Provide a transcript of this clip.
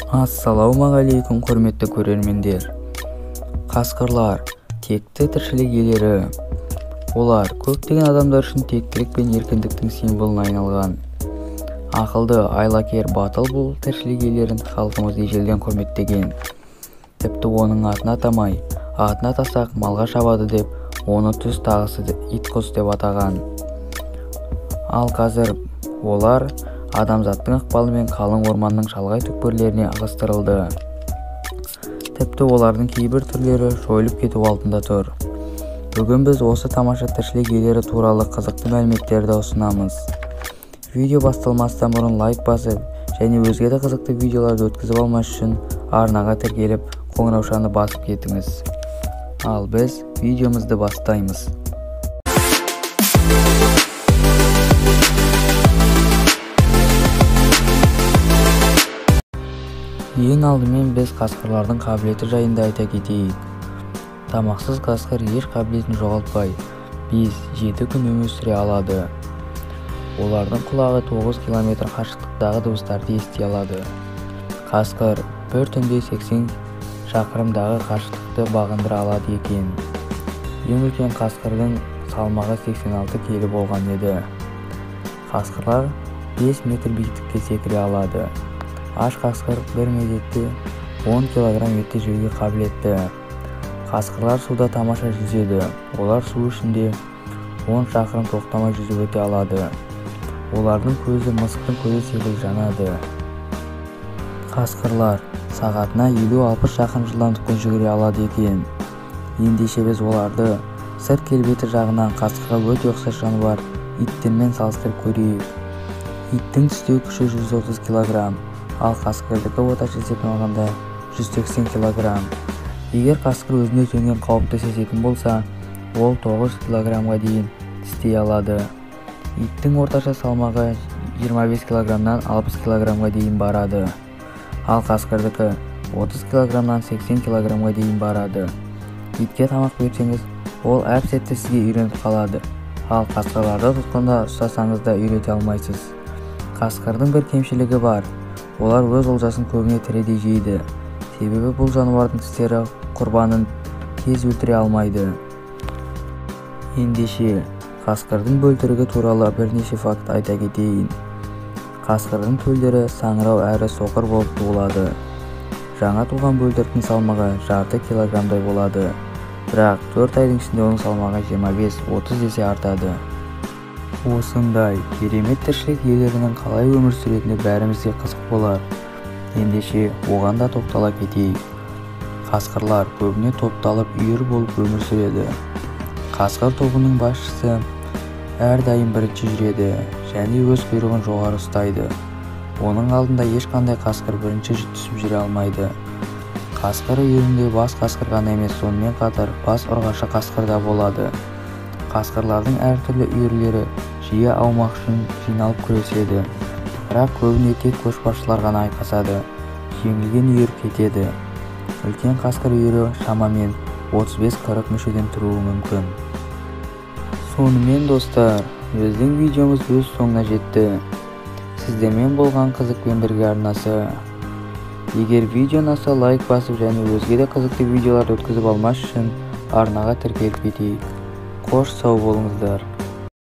Ассалаумағалейкум, құрметті көрермендер. Қасқырлар текті тіршілік иелері. Олар көптеген адамдар үшін тектілік пен еркіндіктің символына айналған. Ақылды, айлакер, батыл бұл тіршілік иелерін халқымыз ежелден құрметтеген. Тіпті оның атын атамай, атын атасақ малға шабады деп, оны түз тағысы итқұс деп атаған. Ал қазір олар адамзаттың ықпалымен қалың орманның шалғай түкпірлеріне ығыстырылды. Тіпті олардың кейбір түрлері жойылып кету алдында тұр. Бүгін біз осы тамаша тіршілік иелері туралы қызықты мәліметтерді ұсынамыз. Видео басталмастан бұрын лайк басып және өзге де қызықты видеоларды өткізіп алмас үшін арнаға тіркеліп, қоңыраушаны басып кетіңіз. Ал біз видеомызды бастаймыз. Ең алдымен біз қасқырлардың қабілеті жайында айта кетейік. Тамақсыз қасқыр еш қабілетін жоғалтпай, 5-7 күн өмір сүре алады. Олардың құлағы 9 километр қашықтықтағы дыбыстарды ести алады. Қасқыр бір түнде 80 шақырымдағы қашықтықты бағындыра алады екен. Ең үлкен қасқырдың салмағы 86 келі болған еді. Қасқырлар 5 метр биіктікке секіре алады. Аш қасқыр бір мезетте 10 килограмм етті жеуге қабілетті. Қасқырлар суда тамаша жүзеді. Олар су ішінде 10 шақырым тоқтамай жүзіп өте алады. Олардың көзі мысықтың көзі секілді жанады. Қасқырлар сағатына 50-60 шақырым жылдамдықпен жүгіре алады екен. Ендеше біз оларды сырт келбеті жағынан қасқырға өте ұқсас жануар иттермен салыстырып көрейік. Иттің тістеу күші 130 килограмм, ал қасқырдікі орташа есеппен алғанда 180 килограмм. Егер қасқыр өзіне төнген қауіпті сезетін болса, ол 9 килограммға дейін тістей алады. Иттің орташа салмағы 25 килограммнан 60 килограммға дейін барады. Ал қасқырдікі 30 килограммнан 80 килограммға дейін барады. Итке тамақ берсеңіз, ол әп-сәтте сізге үйреніп қалады. Ал қасқырларды тұтқында ұстасаңыз да үйрете алмайсыз. Қасқырдың бір кемшілігі бар. Олар өз олжасын көбіне тірідей жейді. Себебі бұл жануардың тістері құрбанын тез өлтіре алмайды. Ендеше, қасқырдың бөлтірігі туралы бірнеше факт айта кетейін. Қасқырдың төлдері саңырау әрі соқыр болып туылады. Жаңа туған бөлтіріктің салмағы жарты килограммдай болады. Бірақ 4 айдың ішінде оның салмағы 25-30 есе артады. Осындай керемет тіршілік иелерінің қалай өмір сүретіні бәрімізге қызық болар. Ендеше оған да тоқтала кетейік. Қасқырлар көбіне топталып үйір болып өмір сүреді. Қасқыр тобының басшысы әрдайым бірінші жүреді және өз құйрығын жоғары ұстайды. Оның алдында ешқандай қасқыр бірінші түсіп жүре алмайды. Қасқыр үйірінде бас қасқыр ғана емес, сонымен қатар бас ұрғашы қасқыр да болады. Қасқырлардың әртүрлі үйірлері жиі аумақ үшін жиналып күреседі. Бірақ көбіне тек көшбасшылар ғана айқасады. Жеңілген үйір кетеді. Үлкен қасқыр үйірі шамамен 35-40 мүшеден тұруы мүмкін. Сонымен достар, біздің видеомыз өз соңына жетті. Сіздермен болған Қызықпен бірге арнасы. Егер видео ұнаса лайк басып және өзге де қызықты видеоларды өткізіп алмас үшін арнаға тіркеліп кетейік. Қош, сау болыңыздар.